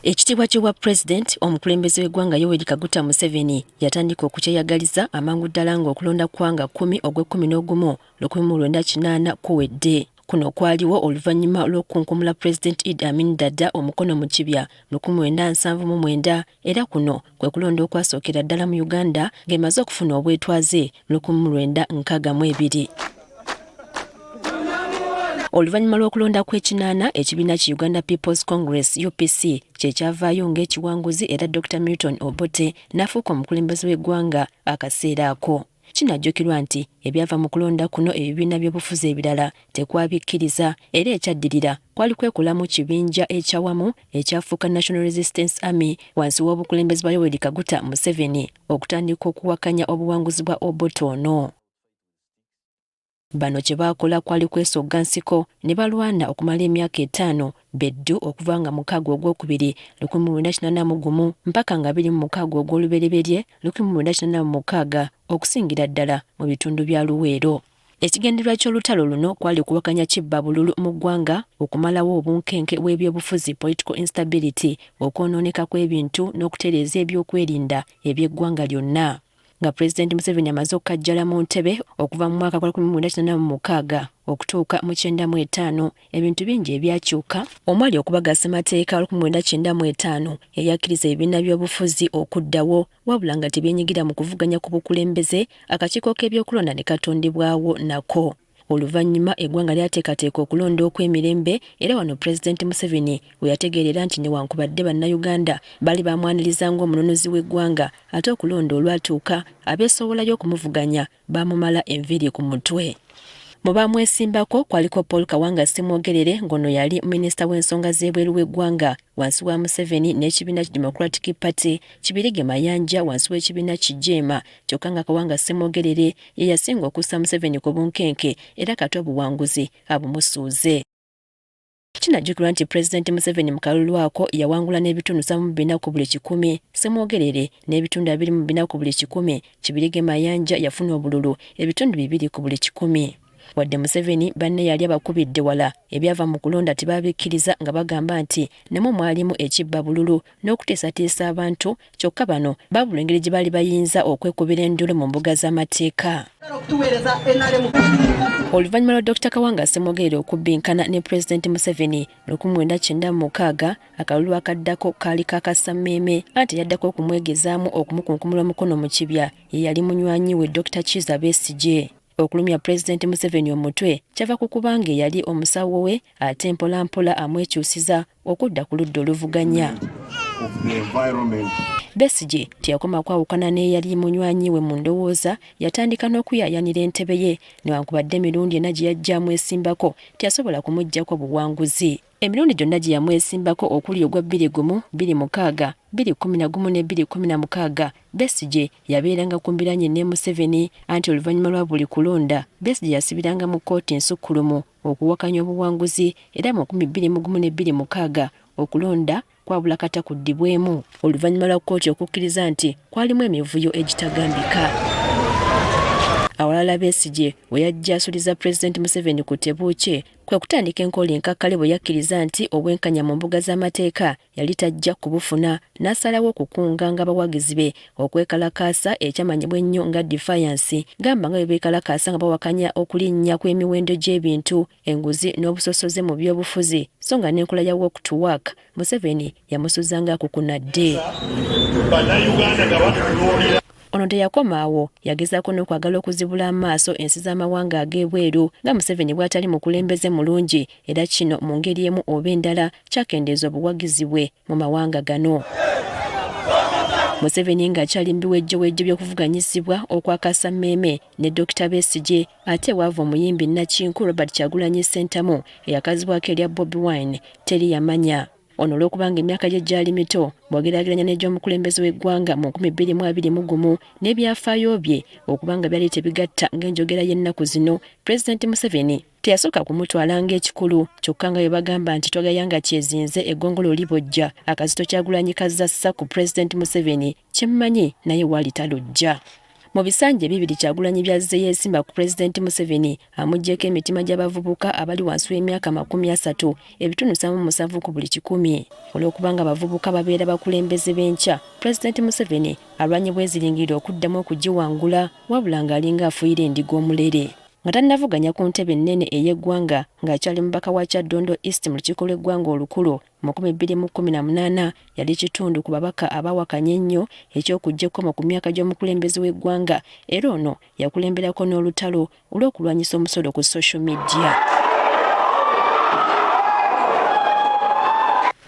Ekitiibwa ky'obwa Pulezidenti, omukulembeze w'eggwanga Yoweri Kaguta Museveni yatandika okukyeyagaliza amangu ddala ng'okulonda kwa nga 10 ogw'ekkumi n'ogumu 1980 kuwedde. Kuno kwaliwo oluvannyuma lw'okukunkumula Pulezidenti Idi Amin Dada omukono mu kibya 1979, era kuno kwe kulonda okwasookera ddala mu Uganda ng'emaze okufuna obwetwaze mu 1962. Oluvannyuma lw'okulonda kw'ekinaana, ekibiina ki Uganda People's Congress, UPC, kye kyavaayo ng'ekiwanguzi era Dr Milton Obote n'afuuka omukulembeze w'eggwanga akaseera ako. Kinajjukirwa nti ebyava mu kulonda kuno ebibiina by'obufuzi ebirala tekwabikkiriza, era ekyaddirira kwali kwekolamu kibinja ekyawamu ekyafuuka National Resistance Army wansi w'obukulembeze bwa Yoweri Kaguta Museveni okutandika okuwakanya obuwanguzi bwa Obote ono. Bano kye baakola kwali kwesogga nsiko ne balwana okumala emyaka 5 beddu, okuva nga 6 ogwokubiri 1981 mpaka nga 26 ogw'olubereberye 1986, okusingira ddala mu bitundu bya Luweero. Ekigendererwa ky'olutalo luno kwali kuwakanya kibba bululu mu ggwanga, okumalawo obunkenke bw'ebyobufuzi, political instability, okwonooneka kw'ebintu n'okutereeza ebyokwerinda eby'eggwanga lyonna. Nga Pulezidenti Museveni amaze okukajjala mu ntebe okuva mu mwaka gwa 1986 okutuuka mu 95, ebintu bingi ebyakyuka, omwali okubaga ssemateeka 1995 eyakkiriza ebibiina by'obufuzi okuddawo wabula nga tebyenyigira mu kuvuganya ku bukulembeze, akakiiko k'ebyokulonda ne katondebwawo nako. Oluvannyuma eggwanga lyateekateeka okulonda okw'emirembe, era wano Pulezidenti Museveni we yategeerera nti newankubadde Bannayuganda baali bamwaniriza ng'omununuzi w'eggwanga, ate okulonda olwatuuka abeesowolayo okumuvuganya baamumala enviiri ku mutwe. Mu baamwesimbako kwaliko Paul Kawanga Ssemwogerere, ng'ono yali minisita w'ensonga z'ebweru w'eggwanga wansi wa Museveni n'ekibiina ki Democratic Party, Kibirige Mayanja wansi w'ekibiina ki JEEMA, kyokka nga Kawanga Ssemwogerere ye yasinga okussa Museveni ku bunkenke era kati obuwanguzi abumusuuze. Kinajjukirwa nti Pulezidenti Museveni mu kalulu ako yawangula n'ebitundu 74 ku buli kikumi, Ssemwogerere n'ebitundu 24 ku buli kikumi, Kibirige Mayanja yafuna obululu ebitundu 2 ku buli kikumi. Wadde Museveni banne yali abakubidde wala, ebyava mu kulonda tebabikkiriza nga bagamba nti namwo mwalimu ekibba bululu n'okutiisatiisa abantu, kyokka bano babulwa engeri gye baali bayinza okwekubira enduulu mu mbuga z'amateeka. Oluvannyuma lwa Dr Kawanga Ssemwogerere okubbinkana ne Pulezidenti Museveni 1996, akalulu akaddako kaali ka kassammeeme, anti yaddako okumwegezaamu okumukunkumula omukono mu kibya ye yali munywanyi we Dr Kizza Besigye. Okulumya Pulezidenti Museveni omutwe kyava ku kubanga eyali omusawo we ate mpolampola amwekyusiza okudda ku ludda oluvuganya. Besigye teyakoma kwawukana n'eyali munywanyi we mu ndowooza, yatandika n'okuyaayanira entebe ye. Newankubadde emirundi ena gye yajja amwesimbako, teyasobola kumuggyako buwanguzi. Emirundi gyonna gye yamwesimbako okuli ogwa 2001, 2006, 2011 ne 2016, Besigye yabeeranga ku mbiranye ne Museveni, anti oluvannyuma lwa buli kulonda Besigye yasibiranga mu kkooti ensukkulumu okuwakanya obuwanguzi, era mu 2001 ne 2006 okulonda kwabula kata kuddibwemu oluvannyuma lwa kkooti okukkiriza nti kwalimu emivuyo egitagambika. Awalala Besigye we yajja asuliza Pulezidenti Museveni ku tebuukye kwe kutandika enkola enkakkale bwe yakkiriza nti obwenkanya mu mbuga z'amateeka yali tajja kubufuna, n'asalawo okukunganga abawagizi be okwekalakaasa ekyamanyibwa ennyo nga defiance, gamba nga bwe beekalakaasa nga bawakanya okulinnya kw'emiwendo gy'ebintu, enguzi n'obusosoze mu byobufuzi, so nga n'enkola ya walk to work Museveni yamusuza ng'akukunadde. Ono teyakoma awo, yagezaako n'okwagala okuzibula amaaso ensi z'amawanga ag'ebweru nga Museveni bw'atali mukulembeze mulungi, era kino mu ngeri emu oba endala kyakendeeza obuwagizi bwe mu mawanga gano. Museveni ng'akyali mu biwejjowejjo by'okuvuganyizibwa okwakasa mmeeme ne Dokita Besigye, ate waava omuyimbi nnakinku Robert Kyagulanyi Ssentamu eyakazibwako erya Bobi Wine teri yamanya. Ono olw'okubanga emyaka gye gyali mito bw'ogeraageranya n'egy'omukulembeze w'eggwanga mu 2021 n'ebyafaayo bye okubanga byali tebigatta ng'enjogera y'ennaku zino, Pulezidenti Museveni teyasooka kumutwala ng'ekikulu, kyokka nga bwe bagamba nti twagaya nga kyezinze eggongolo libojja, akazito Kyagulanyi kazza ssa ku Pulezidenti Museveni kye mmanyi naye waali talujja. Mu bisanja ebibiri Kyagulanyi by'azze yeesimba ku Pulezidenti Museveni amuggyeko emitima gy'abavubuka abali wansi w'emyaka 30 7% ku buli 100. Olw'okubanga abavubuka babeera bakulembeze b'enkya, Pulezidenti Museveni alwanye bweziringirira okuddamu okugiwangula wabula ng'alinga afuuyira endiga omulere. Nga tannavuganya ku ntebe ennene ey'eggwanga ng'akyali mubaka wa Kyaddondo East mu lukiiko lw'eggwanga olukulu mu 2018 yali kitundu ku babaka abaawakanya ennyo eky'okuggya ekkomo ku myaka gy'omukulembeze w'eggwanga era ono yakulemberako n'olutalo olw'okulwanyisa omusolo ku social media.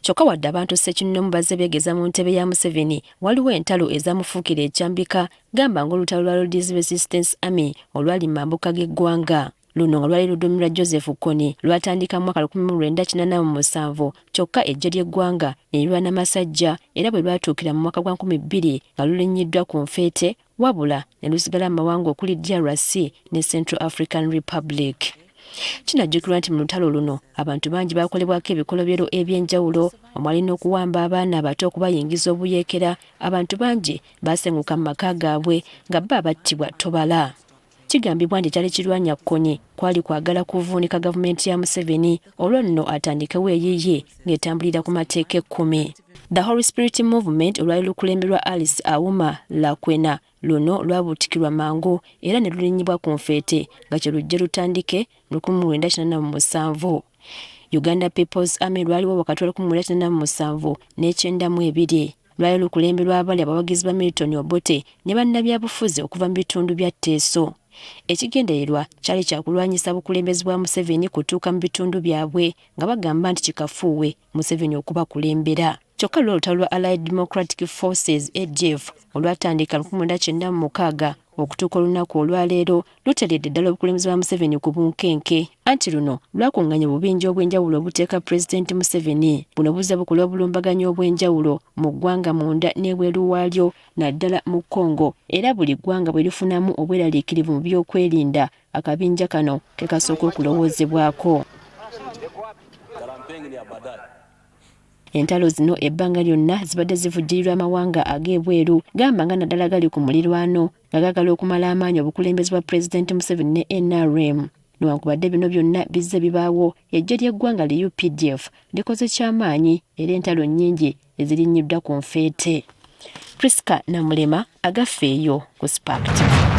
Kyokka wadde abantu ssekinnoomu bazze beegeza mu ntebe ya Museveni, waliwo entalo ezamufuukira ekyambika gamba ng'olutalo lwa Lord's Resistance Army olwali mu mambuka g'eggwanga. Luno nga lwali luduumirwa Joseph Kony lwatandika mu mwaka 1987 kyokka eggye ly'eggwanga ne lirwana masajja era bwe lwatuukira mu mwaka gwa 2000 nga lulinnyiddwa ku nfeete wabula ne lusigala mu mawanga okuli DRC ne Central African Republic. Kinajjukirwa nti mu lutalo luno abantu bangi baakolebwako ebikolobero eby'enjawulo omwali n'okuwamba abaana abato okubayingiza obuyeekera, abantu bangi baasenguka mu maka gaabwe nga bo abattibwa tobala. Kigambibwa nti ekyali kirwanya Kony kwali kwagala kuvuunika gavumenti ya Museveni olwo nno atandikewo eyiye ng'etambulira ku mateeka ekkumi. The Holy Spirit Movement olwali lukulemberwa Alice Auma Lakwena luno lwabuutikirwa mangu era ne lulinnyibwa ku nfeete nga kye lujje lutandike mu 1987. Uganda People's Army lwaliwo wakati wa 1987 n'ekyenda mu ebiri. Lwali lukulemberwa abali abawagizi ba Milton Obote ne bannabyabufuzi okuva mu bitundu bya Teeso. Ekigendererwa kyali kya kulwanyisa bukulembeze bwa Museveni kutuuka mu bitundu byabwe nga bagamba nti kikafuuwe Museveni okubakulembera. Kyokka lwo olutalo lwa Allied Democratic Forces ADF olwatandika 1996 okutuuka olunaku olwaleero luteredde ddala obukulembeze bwa Museveni ku bunkenke, anti luno lwakunganya obubinja obw'enjawulo obuteeka Pulezidenti Museveni. Buno buzze bukola obulumbaganyi obw'enjawulo mu ggwanga munda n'ebweru waalyo naddala mu Congo, era buli ggwanga bwe lifunamu obweraliikirivu mu by'okwerinda akabinja kano ke kasooka okulowoozebwako. Entalo zino ebbanga lyonna zibadde zivujjirirwa amawanga ag'ebweru gamba nga naddala gali ku mulirwano nga gaagala okumala amaanyi obukulembeze bwa Pulezidenti Museveni ne NRM. Newankubadde bino byonna bizze bibaawo, eggye ly'eggwanga li UPDF likoze kyamaanyi era entalo nnyingi ezirinnyiddwa ku nfeete. Prisca Namulema, Agafeeyo ku Spark TV.